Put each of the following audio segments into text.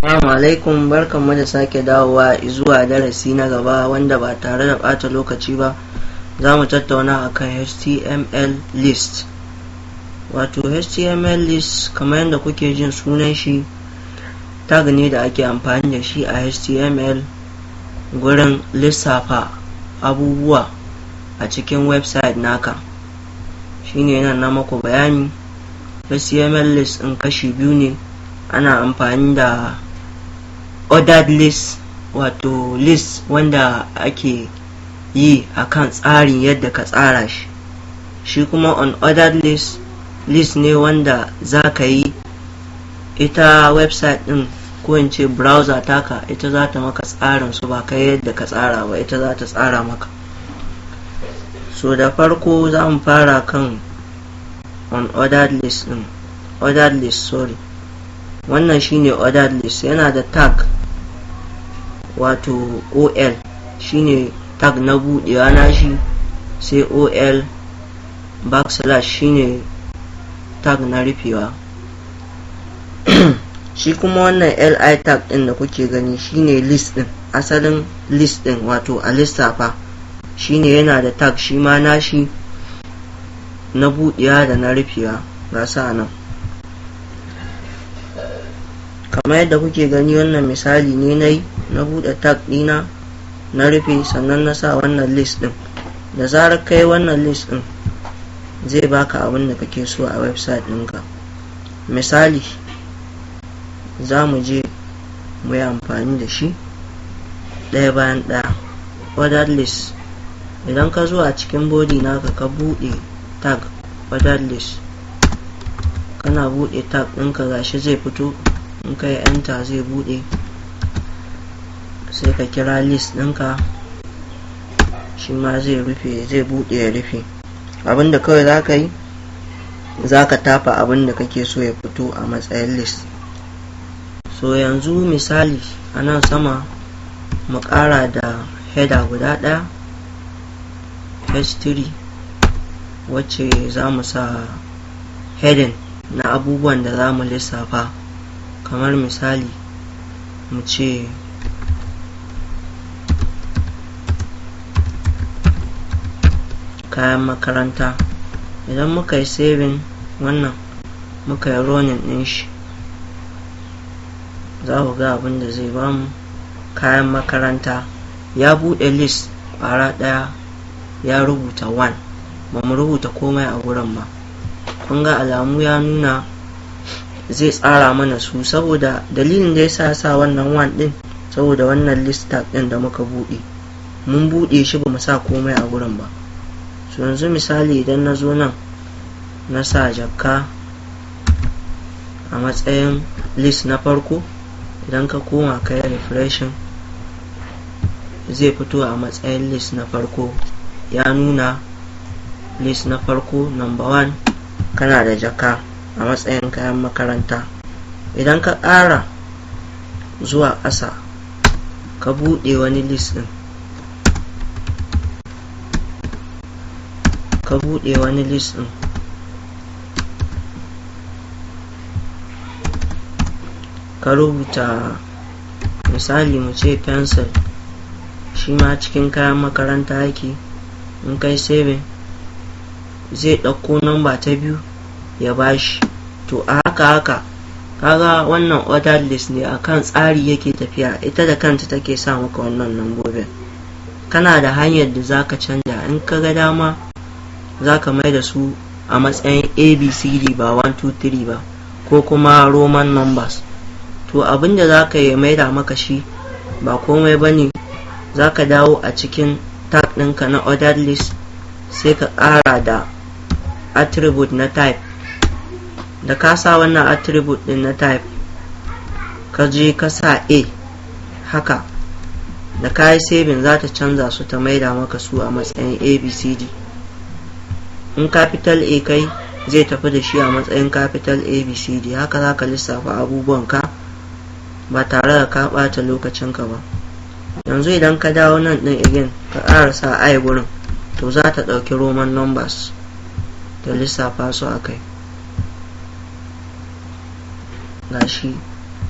Assalamu alaikum, barkanmu da sake dawowa zuwa darasi na gaba, wanda ba tare da ɓata lokaci ba za mu tattauna akan HTML list. Wato HTML list, kamar yadda kuke jin sunan shi, tag ne da ake amfani da shi a HTML gurin lissafa abubuwa a cikin website naka. Shine nan na maku bayani. HTML list ɗin kashi biyu ne. Ana amfani da ordered list, wato list wanda ake yi akan tsarin yadda ka tsara shi. Shi kuma unordered list, list ne wanda za ka yi ita website ɗin, ko in ce browser taka, ita za ta maka tsarin su, ba kai yadda ka tsara ba, ita za ta tsara maka. So da farko za mu fara kan unordered list ɗin, ordered list, sorry. Wannan shine ordered list. Yana da tag, wato ol shine tag na buɗewa nashi, sai ol backslash shine tag na rufewa. Shi kuma wannan li tag ɗin da kuke gani shine list ɗin, asalin list ɗin, wato a lissafa. Shine yana da tag shi ma nashi na buɗewa da na rufewa, ga sa nan kamar yadda kuke gani. Wannan misali ne na yi, na buɗe tag ɗina, na rufe, sannan na sa wannan list ɗin. Da zarar kai wannan list ɗin, zai baka abin da kake so a website ɗinka. Misali, za mu je mu yi amfani da shi ɗaya bayan ɗaya. Ordered list, idan ka zo a cikin body naka ka buɗe tag ordered list, kana buɗe tag ɗinka, gashi zai fito. In ka yi enter, zai buɗe, sai ka kira list ɗinka, shi ma zai rufe, zai buɗe ya rufe. Abinda kawai za ka yi, za ka tafa abinda kake so ya fito a matsayin list. So yanzu misali, a nan sama mu ƙara da header guda ɗaya, h3, wacce za mu sa heading na abubuwan da za mu lissafa. Kamar misali, mu ce kayan makaranta. Idan muka yi saving wannan, muka yi running ɗin shi, za ku ga abin da zai bamu. Kayan makaranta, ya buɗe list ƙwara ɗaya, ya rubuta 1. Ba mu rubuta komai a gurin ba. Kun ga alamu ya nuna zai tsara mana su, saboda dalilin da ya sa sa wannan 1 ɗin, saboda wannan list tag ɗin da muka buɗe, mun buɗe shi ba mu sa komai a gurin ba. So yanzu misali, idan na zo nan na sa jakka a matsayin list na farko, idan ka koma ka yi refreshing, zai fito a matsayin list na farko. Ya nuna list na farko, number one, kana da jaka a matsayin kayan makaranta. Idan ka ƙara zuwa ƙasa, ka buɗe wani list ɗin, ka buɗe wani list ɗin, ka rubuta, misali mu ce pencil, shi ma cikin kayan makaranta yake. In kai saving, zai ɗauko namba ta biyu ya bashi. To a haka haka, kaga wannan ordered list ne, akan tsari yake tafiya, ita da kanta take sa maka wannan nambobin. Kana da hanyar da zaka canja in ka ga dama, zaka mai da su a matsayin ABCD, ba 1 2 3 ba, ko kuma Roman numbers. To abinda zaka yi maida maka shi ba komai bane, zaka dawo a cikin tag ɗinka na ordered list, sai ka ƙara da attribute na type. Da ka sa wannan attribute ɗin na type, ka je ka sa a haka, da ka yi saving, za ta canza su ta maida maka su a matsayin ABCD. In capital A kai, zai tafi da shi a matsayin capital ABCD. Haka za ka lissafa abubuwanka ba tare da ka ɓata lokacinka ba. Yanzu idan ka dawo nan ɗin again, ka ƙara sa i gurin, to za ta ɗauki Roman numbers ta lissafa su a kai. Gashi.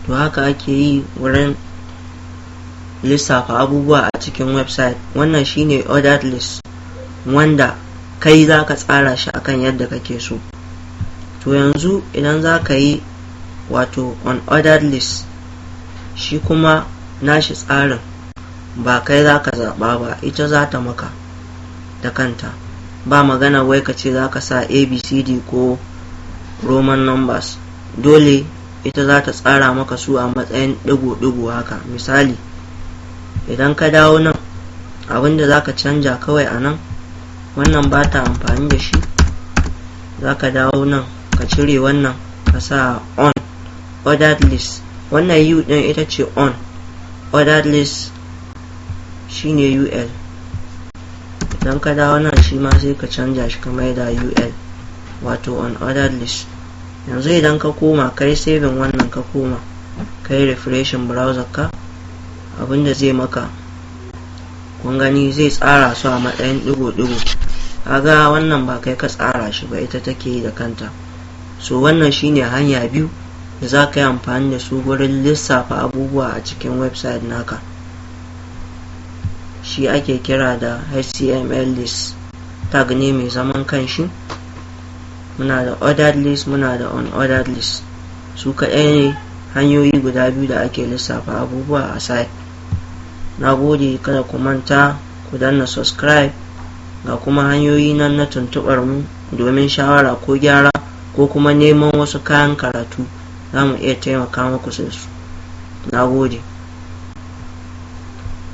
To haka ake yi wurin lissafa abubuwa a cikin website. Wannan shine ordered list wanda kai za ka tsara shi akan yadda kake so. To yanzu idan za ka yi wato unordered list, shi kuma nashi tsarin ba kai za ka zaɓa ba, ita za ta maka da kanta. Ba magana wai ka ce za ka sa ABCD ko Roman numbers, dole ita za ta tsara maka su a matsayin ɗigo-ɗigo haka. Misali, idan ka dawo nan, abinda za ka canja kawai a nan, wannan ba ta amfani da shi, za ka dawo nan ka cire wannan, ka sa unordered list. Wannan u ɗin ita ce unordered list, shine ul. Idan ka dawo nan, shi ma sai ka canja shi ka maida ul, wato unordered list. Yanzu idan ka koma kai saving wannan, ka koma kai refreshing browser ka, abinda zai maka, kun gani, zai tsara su a matsayin digo-digo. Kaga wannan ba kai ka tsara shi ba, ita take yi da kanta. So wannan shine hanya biyu da za ka yi amfani da su wurin lissafa abubuwa a cikin website naka. Shi ake kira da HTML list tag ne mai zaman kanshi. Muna da ordered list, muna da unordered list. Su kaɗai ne hanyoyi guda biyu da ake lissafa abubuwa a site. Na gode. Kada ku manta ku danna subscribe. Ga kuma hanyoyi nan na tuntuɓar mu domin shawara ko gyara ko kuma neman wasu kayan karatu, za mu iya taimaka muku da su. Na gode.